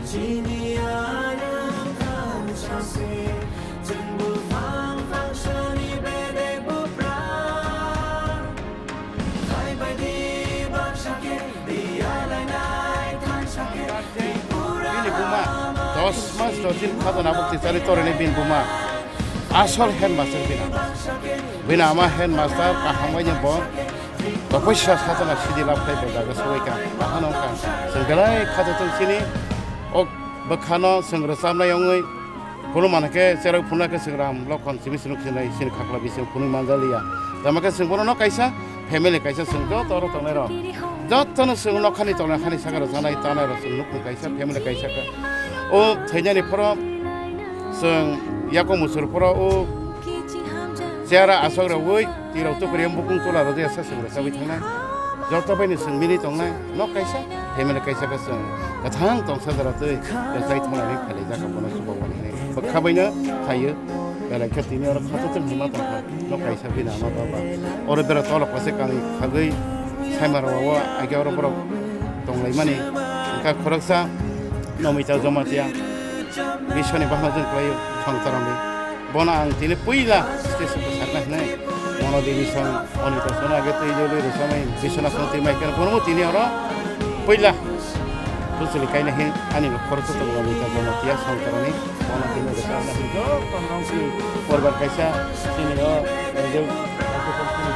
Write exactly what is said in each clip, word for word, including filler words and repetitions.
Chini arwng thansa se, chwngbo phang phang sani bedek bupra. Hai bai di baksa khe, di alainai thansa khe, Tripura. Bini buma dos mas dos din khajana bukti chari torini bini buma asol headmaster bini ama. Bini ama headmaster kaham bai ni bo Topoi sa satana sidi lab khai bo jaga soi ka. Bahano ka. Senggalai khato tong sini. Ok, bakhano seng rwchapnai ongoi. Kunu mana khe cherok phunna khe seng ram lokhon simi sinuk sinai sini khakla bising phunui manjaliya. Tama khe seng bono no kaisa family kaisa seng joto oro tongnai rok. Joto no seng nokhani tongnai hani saka rwchanai tanai rok seng nukni kaisa family kaisa ka. O thainani phoro seng yako musur phoro o chera asok rok oi. Tirok tukuri bukung tola rwjak ya sa swngra chawi thangnai. Joto bai ni swng mili tongnai. Nok kaisa, family kaisa khe swng kwthang tongsa jora twi kwchai thangnai ni phalai jaka bono chuba wani hinwi. Bwkha bai no phaio. Belai khe tini oro khato tong hima tongkha. Nok kaisa bini ama baba. Oro bera tolo kose kami khagwi saimar wa wa age oro borok tonglaimani. Wngkha khoroksa Nomita Jamatia. Biswani bahma jwng kwlaio Songtaramni. Bono ang tini puila stage o bwsarna hinwi Mono Devi song Anita song age twi joli rwchamwi Biswanath song twi maikhe bono tini oro puila bwswli kaina hin ani khoroksa tongo Anita bono tiya song torani bono tini rwchamna hin joto nongsi porbar kaisa chini o tini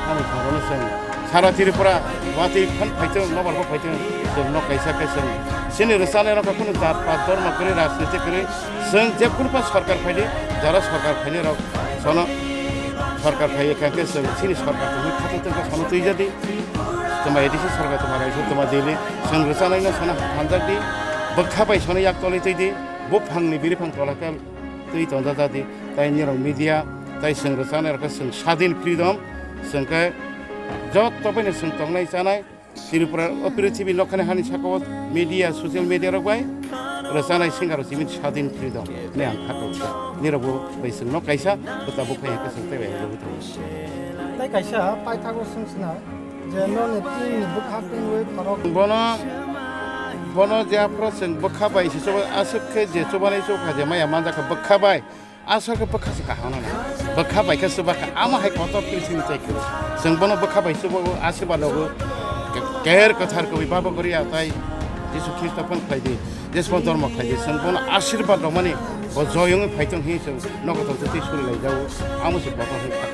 thani thangoni song sara Tripura watwi phan phaitong nobar bo phaitong chwng no kaisa kaisa chini rwchanai rok kunu jat pat dorma kwrwi rajniti kwrwi Chwng je kunu pha sorkar phaidi, jara sorkar phainai rok sono sorkar phaiya khe chwng chini sorkar tongwi khato tongkha sono twijadi. Toma A D C sorkar toma raisa toma Delhi chwng rwchanai no sono hamjakdi. Bwkha bai sono yak tolwi twidi. Buphangni biriphang tola khe twi tongjajadi. Tai nirok media tai chwng rwchanai rok khe chwng sadin freedom chwng khe joto bai no chwng tongnai chanai. Tripura o prithibi nokhani hani saka o media, social media rok bai rwchanai singer rok simi sadin freedom ne ang kha tong kha. Nirok bo bai chwng no kaisa bwta bukha ya kwchwng tei bai rwgwi tongo. Tai kaisa paithago swng sina je no ni team ni bwkha tungwi khorok. Bono, bono je aphro chwng bwkha bai se chuba aswk khe je chubanai chukha je maya manjakha bwkha bai. Aswk khe bwkha se kaham nana. Bwkha bai khe chuba kha, amo hai kotor khe sini tai khe. Chwng bono bwkha bai chuba o, asirba logo. Ke-, ker kwthar kwbwi baba gori atai Jisu Khristo phano khlai di. Jesbo dormo khlai di. Chwng bono asirba rwmani bo joy wngwi phai tong hi chwng nogo tong twi suri lai jago. Amo se baba hai kha.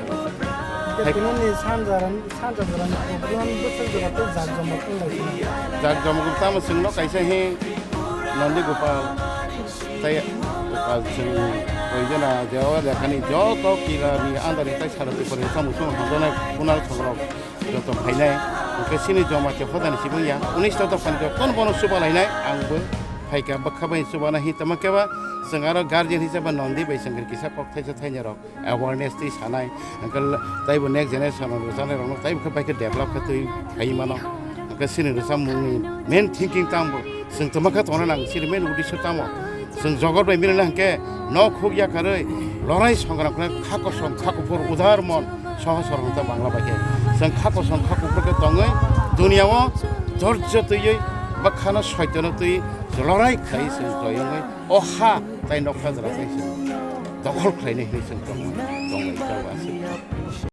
Hai tini ni sanja ran, sanja ran program bwswk jora tei jak jomok wng lai sini. Jak jomok tamo chwng no kaisa hi Nandi Gopal. Tai, ah, chwng koijana je o lekhani joto kila ni andar ni tai sara Tripura ni samung song hamjaknai kunal songrok joto phainai. Hwnkhe chini Jamatia hodani sibung ya unis ta dophani joto no bono chuba lainai, ang bo phaikha bwkha bai chuba nai hinwi tamo khe ba chwng aro guardian hisab bai Nondi bai chwng kisa kok thaisa thainai rok awareness twi sanai, hwnkhe taibo next generation rok rwchanai rokno taibo khe bai khe develop khe twi phai mano. Hwnkhe chini rwchapmungni main thinking tamo chwng tongma khe tongna nang, chini main uddesho tamo chwng jogot bai milina hwnkhe nok huk yakarwi lorai songram khe kha kosom kha kuphur udar mon sohor sorol ta Bangla bai khe chwng kha kosom kha kuphur khe tongwi duniya o dhorjo twiwi bwkhano soitono twi lorai khlai chwng twi wngwi o ha tai nokha jora tai chwng dokhol khlainai hinwi chwng tongwi tongwi jago aswk.